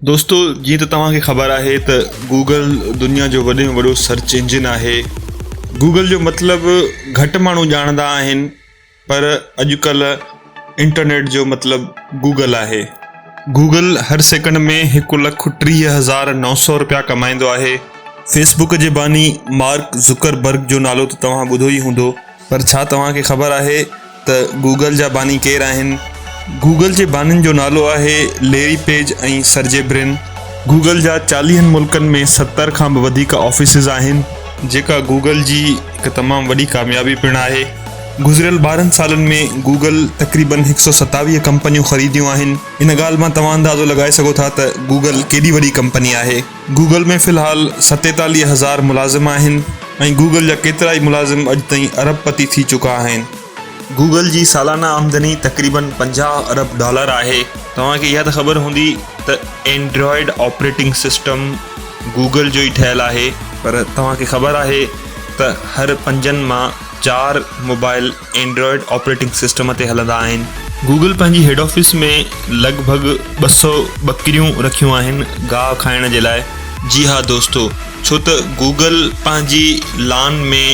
دوستو جيئن ته توهان کي خبر آهي ته گوگل دنيا جو وڏي ۾ وڏو سرچ انجن آهي. گوگل جو مطلب گهٽ ماڻهو ڄاڻندا آهن پر اڄڪلهه انٽرنيٽ جو مطلب گوگل آهي. گوگل هر سيڪنڊ ۾ هڪ لک 30,900 رپيا ڪمائيندو آهي. فيس بڪ جي باني مارڪ زڪربرگ جو نالو ته توهان ٻڌو ئي هوندو. پر ڇا توهان کي خبر آهي ته گوگل جا باني ڪير آهن؟ گوگل جي بانين جو نالو آهي ليري پيج ۽ سرجي برن. گوگل جا چاليهن ملڪن ۾ 70 کان به وڌيڪ آفيسز آهن. جيڪا گوگل جي هڪ تمام وڏي ڪاميابي پڻ آهي. گذريل 12 سالن ۾ گوگل تقريبن 127 ڪمپنيون خريديون آهن. ان ڳالهه مان توهان اندازو لڳائي سگهو ٿا ته گوگل ڪيڏي وڏي ڪمپني آهي. گوگل ۾ في الحال 47 هزار ملازم آهن ۽ گوگل جا ڪيترائي ملازم اڄ تائين ارب پتي ٿي چڪا آهن. گوگل جي سالانه آمدني تقريبن 50 ارب ڊالر آهي. توهان کي اها ته خبر هوندي ته اينڊرائيڊ آپريٽنگ سسٽم گوگل جو ئي ٺهيل آهي پر توهان کي خبر آهي ته هر پنجن مان چار موبائل اينڊرائيڊ آپريٽنگ سسٽم تي هلندا آهن. گوگل پنهنجي هيڊ آفيس ۾ لڳ ڀڳ 200 ٻڪريون رکيون آهن گاهه کائڻ جي لاء. جي ها دوستو ڇو ته گوگل پنهنجي لان ۾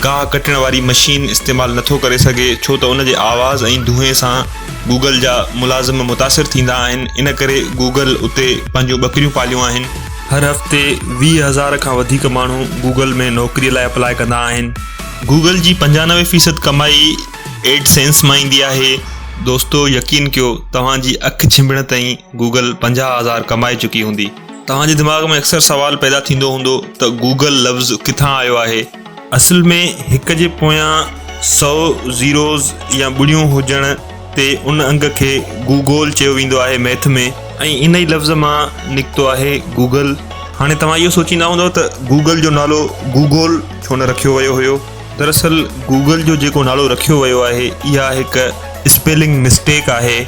گاهه ڪٽڻ واري مشين استعمال نٿو ڪري سگهي ڇو ته ان جي آواز ۽ دونهين سان گوگل جا ملازم متاثر ٿيندا آهن ان ڪري گوگل اتي پنهنجون ٻڪريون پاليون آهن. هر هفتي 20 هزار کان وڌيڪ ماڻهو گوگل ۾ نوڪري لاء اپلاء ڪندا آهن. گوگل جي 95 فيصد ڪمائي ايڊ سينس مان ايندي آهي. دوستو يقين ڪيو توهان جي اک ڇنڀڻ تائين گوگل 50 هزار ڪمائي چڪي هوندي. توهان جي دماغ ۾ اڪثر سوال پيدا ٿيندو هوندو ته گوگل لفظ ڪٿان آيو آهي؟ اصل ۾ هڪ جي پويان سئو زيروز يا ٻڙيون هجڻ تي ان انگ کي گوگول چيو ويندو آهي ميٿ ۾. ۽ ان ئي لفظ مان نڪتو آهي گوگل. هاڻي توهان اهو سوچيندا هوندؤ ته گوگل جو نالو گوگول ڇو نه رکيو ويو هيو؟ دراصل گوگل جو جيڪو نالو رکيو ويو آهي اها هڪ اسپيلنگ مسٽيڪ آهي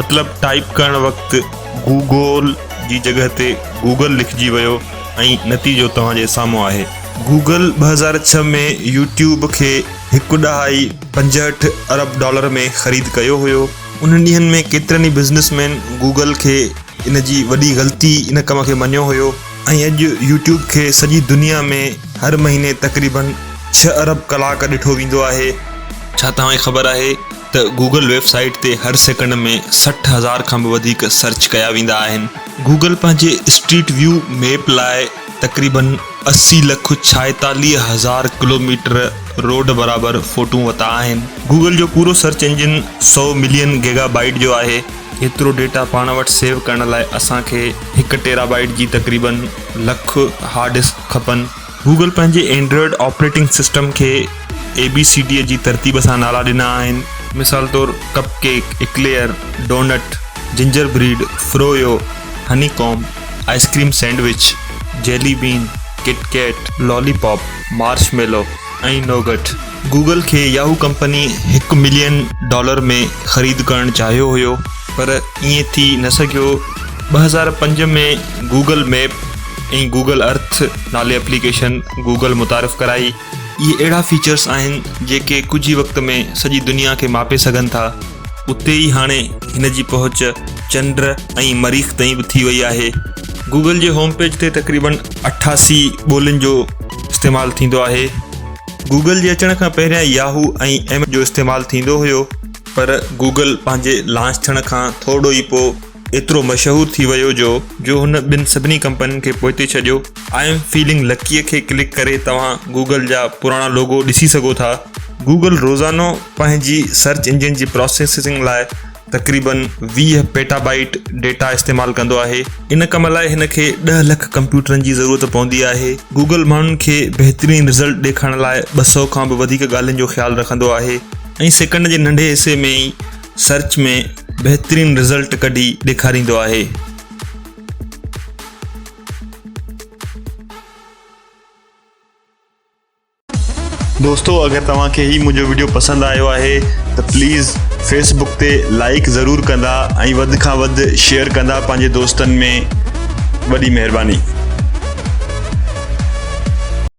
مطلب ٽائيپ ڪرڻ وقت گوگول جي جڳهه تي گوگل لکجي ويو ۽ نتيجو توهان جي سامهون آهي. گوگل 2006 ۾ يوٽيوب کي هڪ ڏهائي پنجهٺ ارب ڊالر ۾ خريد ڪيو هيو. انهن ڏينهن ۾ ڪيترن ئي بزنس مين گوگل کي ان جي وڏي غلطي ان ڪم کي مڃيو هيو ۽ اڄ يوٽيوب کي سڄي دنيا ۾ هر مهيني تقريبن 6 ارب ڪلاڪ ڏٺو ويندو آهي. ڇا توهان کي خبر آهي ته گوگل ويب سائيٽ تي هر سيڪنڊ ۾ 60 هزار کان به وڌيڪ سرچ ڪيا ويندا آهن. گوگل پنهنجي اسٽريٽ ويو ميپ لاء تقريبن 80 لک 46 هزار ڪلوميٽر روڊ برابر فوٽو وتا آهن. گوگل جو پورو search engine 100 million gigabyte جو آهي. ايترو ڊيٽا پاڻ وٽ سيو ڪرڻ لاء اسان کي هڪ ٽيرا بائيٽ جي تقريبن لک هارڊ ڊسڪ کپن. گوگل پنهنجي اينڊرائيڊ آپريٽنگ سسٽم کي اي بي سي ڊي جي ترتيب سان نالا ڏنا آهن. مثال طور cupcake, eclair, donut, gingerbread, froyo, honeycomb, ice cream sandwich, jelly bean, Kit Kat, lollipop, marshmallow ۽ nougat. Google کي ياهو ڪمپني هڪ ملين ڊالر ۾ خريد ڪرڻ چاهيو هيو پر ائين ٿي نه سگهيو. 2005 ۾ گوگل ميپ ۽ گوگل ارٿ نالي اپليڪيشن گوگل متعارف ڪرائي. اهي اهڙا فيچرز آهن جيڪي ڪجهه ئي وقت ۾ سڄي دنيا کي ماپي سگهن ٿا. اتي ئي هاڻي هن جي پهچ چنڊ ۽ مريخ تائين به ٿي وئي آهي. گوگل جي هوم پيج تي تقريبن 88 ٻولين جو استعمال ٿيندو آهي. گوگل جي اچڻ کان پهريان ياهو ۽ ايم جو استعمال ٿيندو هيو پر گوگل پنهنجي لانچ ٿيڻ کان ٿورڙو ئي پوء ايترو مشهور ٿي ويو جو جو هن ٻن سڀني ڪمپنين کي پوئتي ڇڏيو. I am feeling لڪي کي ڪلڪ ڪري توهان گوگل جا پراڻا لوگو ڏسي سگهو ٿا. گوگل روزانو پنهنجي سرچ انجن جي پراسيسنگ لاء تقريبن 20 پيٽا بائيٽ ڊيٽا استعمال ڪندو آهي. ان ڪم لاء هن کي 10 لک ڪمپيوٽرن جي ضرورت پوندي آهي. گوگل ماڻهن کي بهترين رزلٽ ڏيکارڻ لاء 200 کان به وڌيڪ ڳالهين جو خيال رکندو آهي ۽ سيڪنڊ جي ننڍي حصي ۾ ئي سرچ ۾ بهترين رزلٽ ڪڍي ڏيکاريندو آهي. دوستو اگر توهان کي هي منهنجو وڊيو پسند آيو آهي ته پليز فيس بڪ تي لائيڪ ضرور ڪندا ۽ وڌ کان وڌ شيئر ڪندا پنهنجي دوستن ۾ وڏي مهرباني.